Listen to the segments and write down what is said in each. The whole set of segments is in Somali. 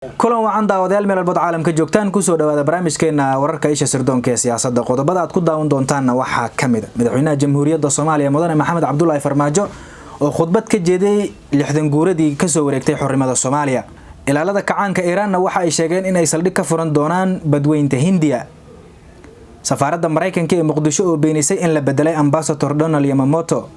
Kulan wacan, daawadayaal, meel walbood caalamka joogtaan, kusoo dhawaada barnaamijkeena wararka isha sirdoonka ee siyaasadda. Qodobada aad ku daawan doontaanna waxaa ka mid a Madaxweynaha Jamhuuriyadda Soomaaliya, Mudane Maxamed Cabdulaahi Farmaajo, oo khudbad ka jeeday 60 guuradii kasoo wareegtay xornimada Soomaaliya. Ilaalada Kacaanka Iiraanna waxa ay sheegeen inay saldhig ka furan doonaan Badweynta Hindiya. Safaaradda Maraykanka ee Muqdisho oo beenisay in la bedelay Ambasador Donald Yamamoto.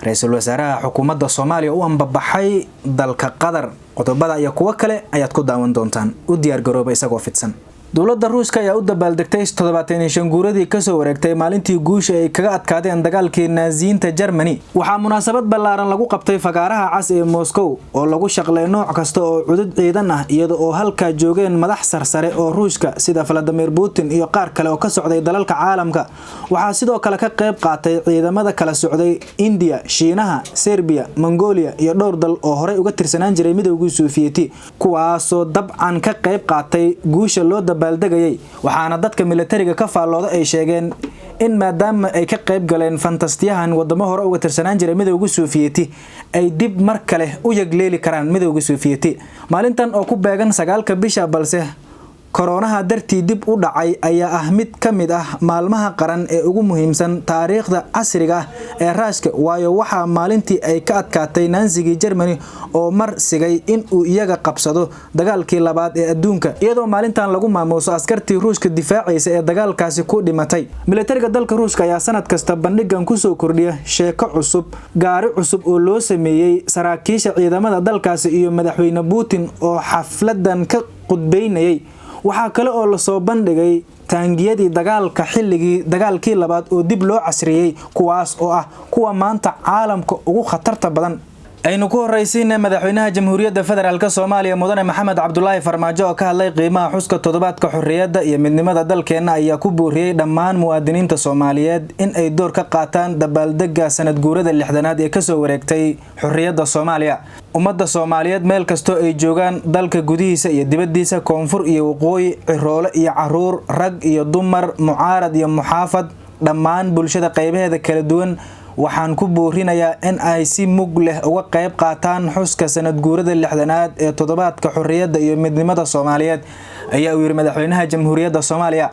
Ra-iisul wasaaraha xukuumadda Soomaaliya u ambabaxay dalka Qatar. Qodobada iyo kuwo kale ayaad ku daawan doontaan. U diyaar garooba isagoo fidsan. Dowladda Ruushka ayaa u dabaaldegtay 75 guuradii kasoo wareegtay maalintii guusha ay kaga adkaadeen dagaalkii Naaziyiinta Germany. Waxaa munaasabad ballaaran lagu qabtay Fagaaraha Cas ee Moscow oo lagu shaqlay nooc kasta oo cudud ciidan ah, iyada oo halkaa joogeen madax sarsare oo Ruushka sida Vladimir Putin iyo qaar kale oo ka socday dalalka caalamka. Waxaa sidoo kale ka qayb qaatay ciidamada kala socday India, Shiinaha, Serbiya, Mongolia iyo dhowr dal oo horey uga tirsanaan jiray Midowgii Suufiyeti, kuwaasoo dabcan ka qayb qaatay guusha loo dabaaldegayay. Waxaana dadka militariga ka faallooda ay sheegeen in maadaama ay ka qayb galeen fantastiyahan wadamo hore uga tirsanaan jiray Midowga Suufiyeti, ay dib mar kale u yagleeli karaan Midowga Suufiyeti. Maalintan oo ku beegan 9-ka bisha, balse koroonaha dartii dib u dhacay, ayaa ah mid ka mid ah maalmaha qaran ee ugu muhiimsan taariikhda casriga ah ee Raashka, waayo waxaa maalintii ay ka adkaatay Naasigii Germany oo mar sigay in uu iyaga qabsado dagaalkii labaad ee adduunka, iyadoo maalintan lagu maamuuso askartii Ruushka difaacaysa ee dagaalkaasi ku dhimatay. Militariga dalka Ruushka ayaa sanad kasta bandhigan kusoo kordhiya sheeko cusub, gaari cusub oo loo sameeyey saraakiisha ciidamada dalkaasi iyo Madaxweyne Putin oo xafladan ka qudbeynayay. Waxaa kale oo lasoo bandhigay taangiyadii dagaalka xilligii dagaalkii labaad oo dib loo casriyey, kuwaas oo ah kuwa maanta caalamka ugu khatarta badan. Aynu ku horraysiina Madaxweynaha Jamhuuriyadda Federaalk Soomaaliya, Mudane Maxamed Cabdulaahi Farmaajo, oo ka hadlay qiimaha xuska toddobaadka xorriyadda iyo midnimada dalkeenna, ayaa ku booriyey dhammaan muwaadiniinta Soomaaliyeed in ay door ka qaataan dabaaldega sanad guurada 60aad ee kasoo wareegtay xorriyadda Soomaaliya. Ummadda Soomaaliyeed meel kastoo ay joogaan, dalka gudihiisa iyo dibaddiisa, koonfur iyo waqooyi, ciroole iyo caruur, rag iyo dumar, mucaarad iyo muxaafad, dhammaan bulshada qaybaheeda kala duwan, waxaan ku boorinayaa in ay si mug leh uga qayb qaataan xuska sanad guurada 60aad ee toddobaadka xorriyadda iyo midnimada Soomaaliyeed, ayaa uu yidhi Madaxweynaha Jamhuuriyadda Soomaaliya.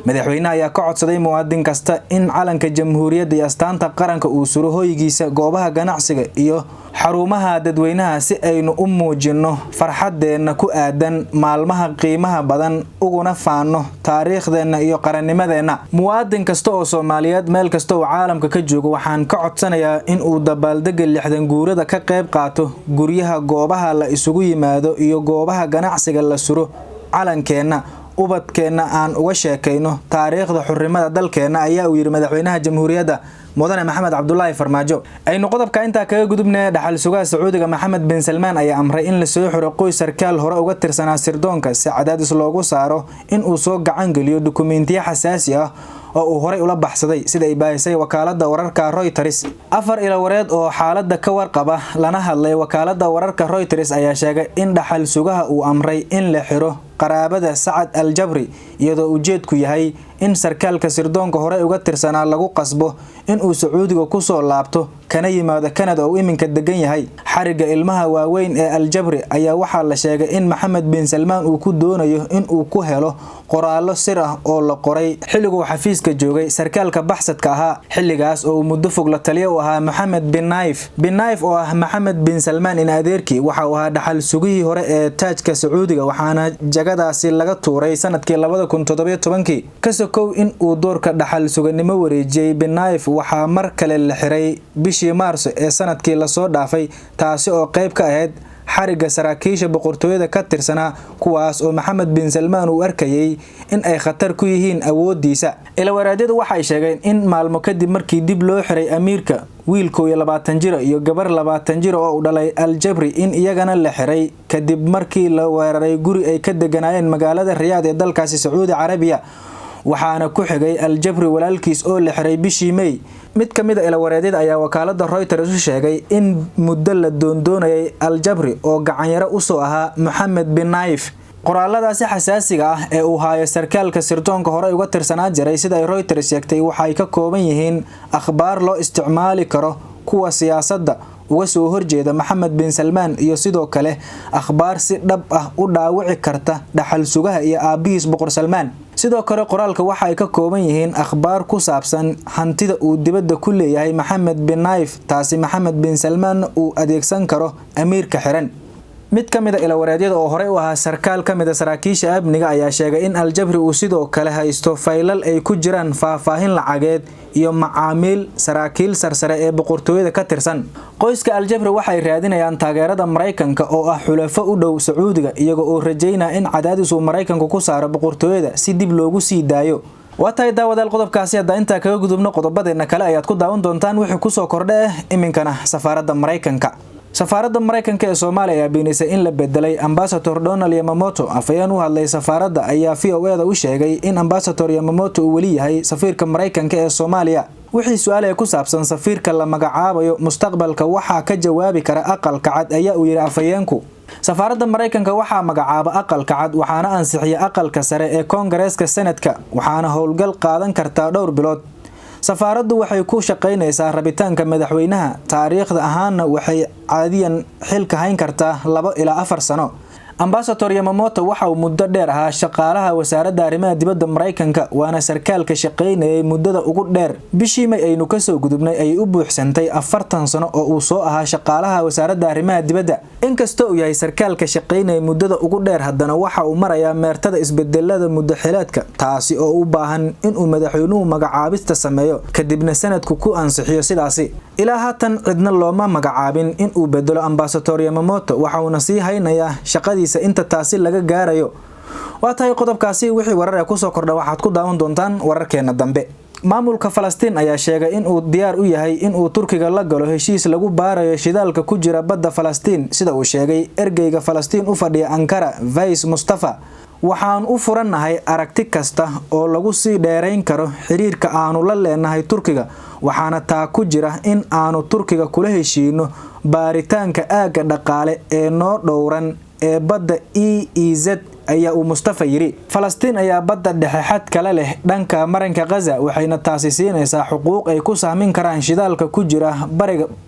Madaxweynaha ayaa ka codsaday muwaadin kasta in calanka jamhuuriyadda iyo astaanta qaranka uu suro hoygiisa, goobaha ganacsiga iyo xarumaha dadweynaha, si aynu u muujino farxadeenna ku aadan maalmaha qiimaha badan, uguna faano taariikhdeenna iyo qarannimadeenna. Muwaadin kasta oo Soomaaliyeed, meel kasta oo caalamka ka joogo, waxaan ka codsanayaa in uu dabaaldega 60 guurada ka qayb qaato. Guryaha, goobaha la isugu yimaado iyo goobaha ganacsiga la suro calankeenna, ubadkeenna aan uga sheekayno taariikhda xurrimada dalkeenna, ayaa uu yidhi Madaxweynaha Jamhuuriyadda, Mudane Maxamed Cabdulaahi Farmaajo. Aynu qodobka intaa kaga gudubnay. Dhaxal sugaha Sacuudiga Maxamed bin Salmaan ayaa amray in lasoo xiro qoys sarkaal hore uga tirsanaa sirdoonka, si cadaadis loogu saaro in uu soo gacan geliyo dukumeentiyo xasaasi ah oo uu horey ula baxsaday, sida ay baahisay wakaalada wararka Reuters. Afar ilawareed oo xaalada ka warqaba lana hadlay wakaalada wararka Reuters ayaa sheegay in dhaxal sugaha uu amray in la xiro qaraabada Sacad al Jabri, iyadoo ujeedku yahay in sarkaalka sirdoonka horey uga tirsanaa lagu qasbo inuu Sacuudiga kusoo laabto, kana yimaado Kanada oo iminka degan yahay. Xariga ilmaha waaweyn ee Aljabri ayaa waxaa la sheegay in Maxamed bin Salmaan uu ku doonayo in uu ku helo qoraallo sir ah oo la qoray xilliguu xafiiska joogay sarkaalka baxsadka ahaa, xilligaas oo uu muddo fog la taliya u ahaa Maxamed bin Naif. Bin Naif, oo ah Maxamed bin Salmaan in adeerkii, waxa uu ahaa dhaxal sugihii hore ee taajka Sacuudiga, waxaana jagadaasi laga tuuray sanadkii 2017-kii. Ka sokow in uu doorka dhaxal suganimo wareejiyey bin Naif, waxaa mar kale la xiray bishii Maarso ee sanadkii lasoo dhaafay, taasi oo qayb ka ahayd xariga saraakiisha boqortooyada ka tirsanaa, kuwaas oo Maxamed bin Salmaan uu arkayay in ay khatar ku yihiin awoodiisa. Ilawaraadyadu waxay sheegeen in maalmo kadib markii dib loo xiray amiirka, wiil 21 jira iyo gabar 20 jira oo u dhalay Aljabri in iyagana la xiray kadib markii la weeraray guri ay ka deganaayeen magaalada Riyaad ee dalkaasi Sacuudi Carabiya. Waxaana ku xigay Aljabri walaalkiis oo la xiray bishii May. Mid ka mid a ilawareedyada ayaa wakaalada Reuters u sheegay in muddo la doondoonayay Aljabri oo gacanyaro usoo ahaa Moxamed bin Naif. Qoraaladaasi xasaasiga ah ee uu haayo sarkaalka sirdoonka horey uga tirsanaa jiray, sida ay Reuters sheegtay, waxay ka kooban yihiin akhbaar loo isticmaali karo kuwa siyaasadda. uga soo horjeeda Maxamed bin Salmaan iyo sidoo kale akhbaar si dhab ah u dhaawici karta dhaxal sugaha iyo aabihiis Boqor Salmaan. Sidoo kale qoraalka waxa ay ka kooban yihiin akhbaar ku saabsan hantida uu dibadda ku leeyahay Maxamed bin Naif, taasi Maxamed bin Salmaan uu adeegsan karo amiirka xiran. Mid ka mid ah ilawareedyada oo horey u ahaa sarkaal ka mid ah saraakiisha amniga ayaa sheegay in Al-Jabri uu sidoo kale haysto faylal ay ku jiraan faahfaahin lacageed iyo macaamiil saraakiil sarsare ee boqortooyada ka tirsan. Qoyska Al-Jabri waxay raadinayaan taageerada Mareykanka oo ah xulafo u dhow Sacuudiga, iyaga oo rajaynaya in cadaadis uu Mareykanku ku saaro boqortooyada si dib loogu sii daayo. Waa tahay daawadaal, qodobkaasi hadda intaa kaga gudubno, qodobadeena kale ayaad ku daawan doontaan wixii kusoo kordha. Iminkana safaaradda Mareykanka. Safaaradda Mareykanka ee Soomaaliya ayaa beenisay in la bedelay Ambassador Donald Yamamoto. Afhayeen u hadlay safaaradda ayaa VOA-da u sheegay in Ambassador Yamamoto uu weli yahay safiirka Mareykanka ee Soomaaliya. Wixii su-aal ee ku saabsan safiirka la magacaabayo mustaqbalka waxaa ka jawaabi kara Aqalka Cad, ayaa uu yidhi afhayeenku. Safaaradda Mareykanka waxaa magacaaba Aqalka Cad, waxaana ansixiya Aqalka Sare ee Koongareeska Senadka, waxaana howlgal qaadan kartaa dhowr bilood. Safaaraddu waxay ku shaqaynaysaa rabitaanka madaxweynaha, taariikhda ahaanna waxay caadiyan xilka hayn kartaa 2 ilaa 4 sano. Ambassador Yamamoto waxa uu muddo dheer ahaa shaqaalaha wasaaradda arrimaha dibadda Mareykanka, waana sarkaalka shaqaynayay muddada ugu dheer. Bishii May aynu kasoo gudubnay ayay u buuxsantay 40 sano oo uu soo ahaa shaqaalaha wasaaradda arrimaha dibadda. Inkastoo uu yahay sarkaalka shaqaynayay muddada ugu dheer, haddana waxa uu marayaa meertada isbedelada muddo xileedka, taasi oo u baahan inuu madaxweynuhu magacaabista sameeyo, kadibna sanadku ku ansixiyo sidaasi. Ilaa haatan cidna looma magacaabin inuu bedelo Ambassador Yamamoto, waxa uuna sii haynayaa shaqadiisa inta taasi laga gaarayo. Waa tahay, qodobkaasi wixii warar ee kusoo kordha waxaad ku daawan doontaan wararkeena dambe. Maamulka Falastiin ayaa sheegay inuu diyaar u yahay inuu Turkiga la galo heshiis lagu baarayo shidaalka ku jira badda Falastiin, sida uu sheegay ergeyga Falastiin u fadhiya Ankara, Vais Mustafa. Waxaan u furannahay aragti kasta oo lagu sii dheerayn karo xiriirka aanu la leenahay Turkiga, waxaana taa ku jira in aanu Turkiga kula heshiino baaritaanka aagga dhaqaale ee noo dhowran ee badda EEZ, ayaa uu Mustafa yidhi. Falastiin ayaa badda dhexe xad kale leh dhanka marinka Khaza, waxayna taasi siinaysaa xuquuq ay ku sahmin karaan shidaalka ku jira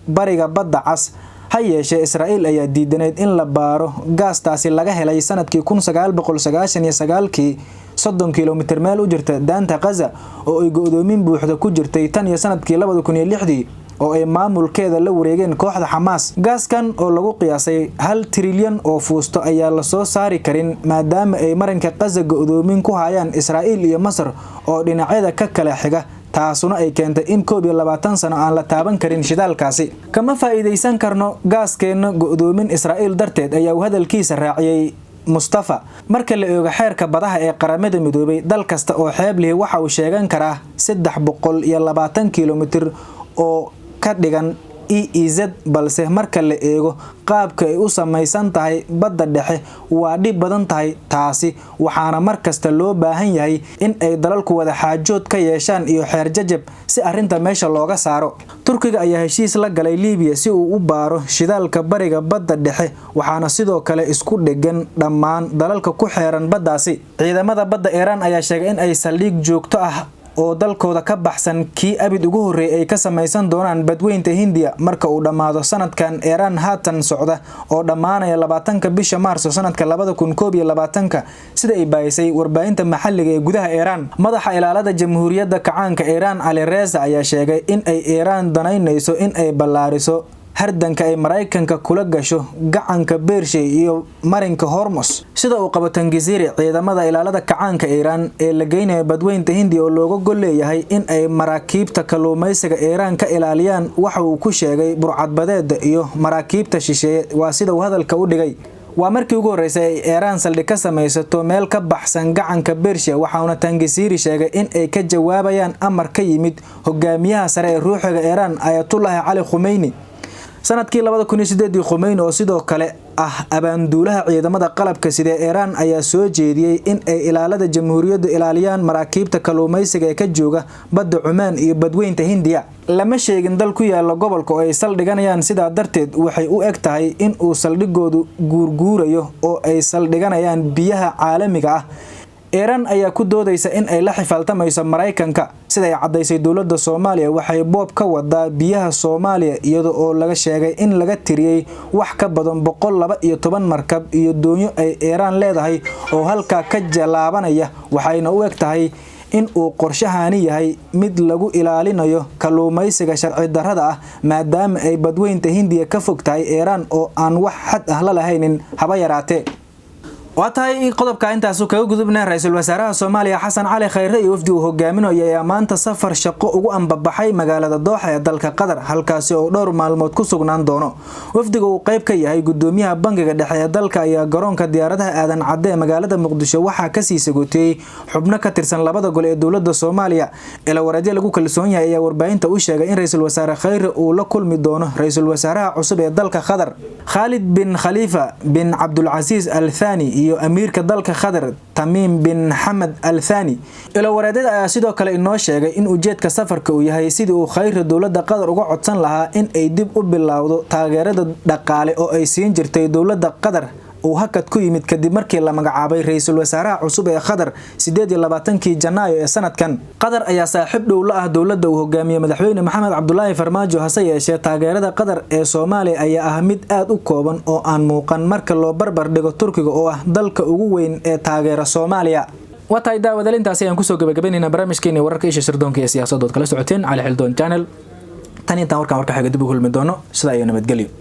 bariga Badda Cas. Ha yeeshee, Israa'iil ayaa diidaneyd in la baaro gaastaasi laga helay sanadkii 1999-kii 30 kilomitir meel u jirta daanta Khaza, oo ay go-doomin buuxda ku jirtay tan iyo sanadkii 2006-dii oo ay maamulkeeda la wareegeen kooxda Xamaas. Gaaskan oo lagu qiyaasay 1 trilyan oo fuusto ayaa lasoo saari karin, maadaama ay marinka Khaza go-doomin ku hayaan Israa'iil iyo Masar oo dhinacyada ka kala xiga, taasuna ay keentay in 21 sano aan la taaban karin shidaalkaasi. Kama faa'iidaysan karno gaaskeenna go-doomin Israa'iil darteed, ayaa uu hadalkiisa raaciyey Mustafa. Marka la eego xeerka badaha ee Qaramada Midoobay, dal kasta oo xeeb lihi waxa uu sheegan karaa 320 kilomitir oo ka dhigan EEZ, balse marka la eego qaabka ay u samaysan tahay badda dhexe, waa dhib badan tahay taasi, waxaana markasta loo baahan yahay in ay dalalku wada xaajood ka yeeshaan iyo xeer jajab si arrinta meesha looga saaro. Turkiga ayaa heshiis la galay Liibiya si uu u baaro shidaalka bariga badda dhexe, waxaana sidoo kale isku dhegan dhammaan dalalka ku xeeran baddaasi. Ciidamada badda Iiraan ayaa sheegay in ay saldhig joogto ah oo dalkooda ka baxsan kii abid ugu horreeyay ay ka samaysan doonaan Badweynta Hindiya marka uu dhammaado sanadkan Iiraan haatan socda oo dhammaanaya 20-ka bisha Maarso sanadka 2021-ka, sida ay baahisay warbaahinta maxalliga ee gudaha Iiraan. Madaxa ilaalada Jamhuuriyadda Kacaanka Iiraan, Cali Reza, ayaa sheegay in ay Iiraan danaynayso in ay ballaariso hardanka ay Maraykanka kula gasho gacanka Beershay iyo marinka Hormos. Sida uu qabo Tangisiri, ciidamada ilaalada kacaanka Iiraan ee la geynayo Badweynta Hindiya oo looga gol leeyahay in ay maraakiibta kalluumaysiga Iiraan ka ilaaliyaan waxa uu ku sheegay burcadbadeeda iyo maraakiibta shisheeye, waa sida uu hadalka u dhigay. Waa markii ugu horreysay ay Iiraan saldhig ka samaysato meel ka baxsan gacanka Bershiya, waxauna Tangisiri sheegay in ay ka jawaabayaan amar ka yimid hogaamiyaha sare ee ruuxiga Iiraan, Ayatullaahi Cali Khumeyni. Sanadkii 2008-dii, Khumeyni oo sidoo kale ah abaanduulaha ciidamada qalabka sida Iiraan ayaa soo jeediyey in ay ilaalada jamhuuriyaddu ilaaliyaan maraakiibta kalluumaysiga ee ka jooga badda Cumaan iyo Badweynta Hindiya. Lama sheegin dal ku yaala gobolka oo ay saldhiganayaan, sidaa darteed waxay u eg tahay in uu saldhigoodu guurguurayo oo ay saldhiganayaan biyaha caalamiga ah. Iiraan ayaa ku doodaysa in ay la xifaaltamayso Maraykanka. Sida ay caddaysay dowladda Soomaaliya, waxay boob ka wadaa biyaha Soomaaliya, iyada oo laga sheegay in laga tiriyey wax ka badan 112 markab iyo doonyo ay Iiraan leedahay oo halkaa ka jalaabanaya. Waxayna u eg tahay in uu qorshahani yahay mid lagu ilaalinayo kalluumaysiga sharci darrada ah, maadaama ay Badweynta Hindiya ka fog tahay Iiraan oo aan wax xad ah la lahaynin haba yaraatee. Waa tahay, qodobka intaasu kaga gudubna. Ra-iisul wasaaraha Soomaaliya Xasan Cali Khayre iyo wafdi uu hogaaminayo ayaa maanta safar shaqo ugu ambabaxay magaalada Dooxa ee dalka Qatar, halkaasi oo dhowr maalmood ku sugnaan doono. Wafdiga uu qayb ka yahay gudoomiyaha Bangiga Dhexe ee dalka ayaa garoonka diyaaradaha Aadan Cadde ee magaalada Muqdisho waxaa kasii sagootiyey xubno ka tirsan labada gol ee dowladda Soomaaliya. Ilawareedyo lagu kalsoon yahay ayaa warbaahinta u sheegay in ra-iisul wasaare Khayre uu la kulmi doono ra-iisul wasaaraha cusub ee dalka Qatar, Khaalid bin Khalifa bin Cabdulcasiis Al Thani, iyo amiirka dalka Qatar, Tamiim bin Xamed Al Thani. Ilawareedyada ayaa sidoo kale inoo sheegay in ujeedka safarka uu yahay sidii uu Khayre dowladda Qatar uga codsan lahaa in ay dib u bilowdo taageerada dhaqaale oo ay siin jirtay dowladda Qatar uu hakad ku yimid kadib markii la magacaabay ra-iisul wasaaraha cusub ee Qatar 28-kii Janaayo ee sanadkan. Qatar ayaa saaxiib dhow la ah dowladda uu hogaamiye madaxweyne Maxamed Cabdulaahi Farmaajo. Hase yeeshee, taageerada Qatar ee Soomaaliya ayaa ah mid aad u kooban oo aan muuqan marka loo barbar dhigo Turkiga oo ah dalka ugu weyn ee taageera Soomaaliya. Waa tahay daawadaal, intaasi ayaan kusoo gabagabaynayna barnaamijkeeni wararka isha sirdoonka iyo siyaasaddood kala socoteen Cali Xildoon Channel. Tan intaan warkaan warka xiga dib u kulmi doono, sidaa iyo nabadgelyo.